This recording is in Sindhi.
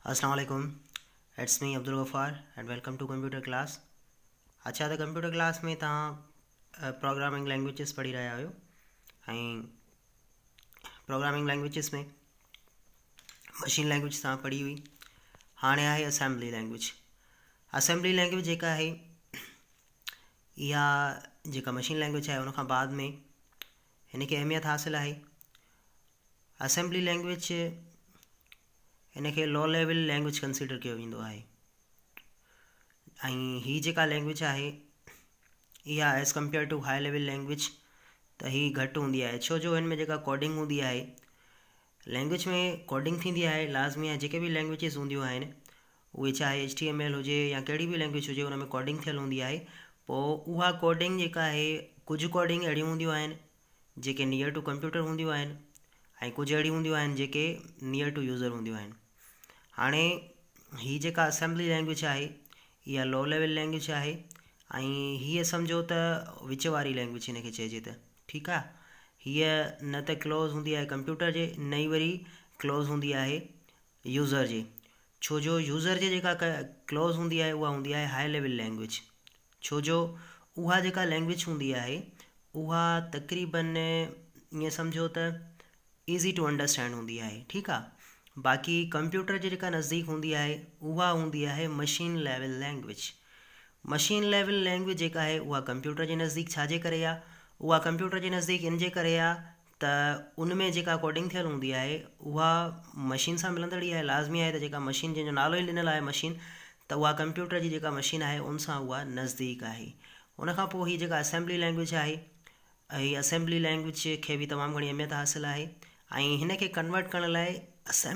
اسلام عليڪم it's me Abdul Ghaffar and welcome to computer class. اڇا ته ڪمپيوٽر ڪلاس ۾ توهان پروگرامنگ لينگويجز پڙهي رهيا آهيو ۽ پروگرامنگ لينگويجز ۾ مشين لينگويج توهان پڙهي هئي. هاڻي آهي اسيمبلي لينگويج. اسيمبلي لينگويج جيڪا آهي اها جيڪا مشين لينگويج آهي ان کان بعد ۾ هن کي اهميت حاصل آهي. اسيمبلي لينگويج هن کي لو ليول لينگويج ڪنسيڊر ڪيو ويندو آهي ۽ هي جيڪا لينگويج آهي اها as compare to high level language ته هي گهٽ هوندي آهي ڇو جو هن ۾ جيڪا ڪوڊنگ هوندي آهي لينگويج ۾ ڪوڊنگ ٿيندي آهي لازمي آهي جيڪي به لينگويجز هونديون آهن اهي چاهي ايڇ ٽي ايم ايل هجي يا ڪهڙي به لينگويج هجي ان ۾ ڪوڊنگ ٿيل هوندي آهي پوء اها ڪوڊنگ جيڪا آهي ڪجهه ڪوڊنگ اهڙيون هونديون آهن جيڪي نيئر ٽو ڪمپيوٽر هونديون آهن ۽ ڪجهه اهڙيون هونديون آهن جيڪي نيئر ٽو يوزر هونديون آهن. هاڻي هي جيڪا اسيمبلي لينگويج آهي اها لو ليول لينگويج آهي ۽ هيء سمجهو ته وچ واري لينگويج هن کي چئجي ته ٺيڪ آهي. هيء نه ته ڪلوز هوندي آهي ڪمپيوٽر جي نه ئي وري ڪلوز هوندي آهي يوزر جي، ڇو جو يوزر جي جيڪا ڪلوز هوندي آهي اها هوندي آهي هاء ليول لينگويج، ڇو جو اها جيڪا لينگويج هوندي آهي اها تقريبن ائين سمجهو ته ايزي ٽو انڊرسٽينڊ هوندي آهي ٺيڪ آ. باقي ڪمپيوٽر جي جيڪا نزديڪ هوندي آهي اها هوندي آهي machine level language. Machine level language جيڪا آهي اها ڪمپيوٽر جي نزديڪ ڇا جي ڪري آ؟ اها ڪمپيوٽر جي نزديڪ ان جي ڪري آ ته ان ۾ جيڪا ڪوڊنگ ٿيل هوندي آهي اها مشين سان ملندڙ ئي آهي. لازمي آهي ته جيڪا مشين جنهن جو نالو ئي ڏنل آهي مشين ته اها ڪمپيوٽر جي جيڪا مشين آهي ان سان اها نزديڪ آهي. ان کان پوء هي جيڪا اسيمبلي لينگويج آهي هي اسيمبلي لينگويج کي به تمام گهڻي اهميت حاصل آهي ۽ هن کي ڪنورٽ ڪرڻ لاء اسيمبلي.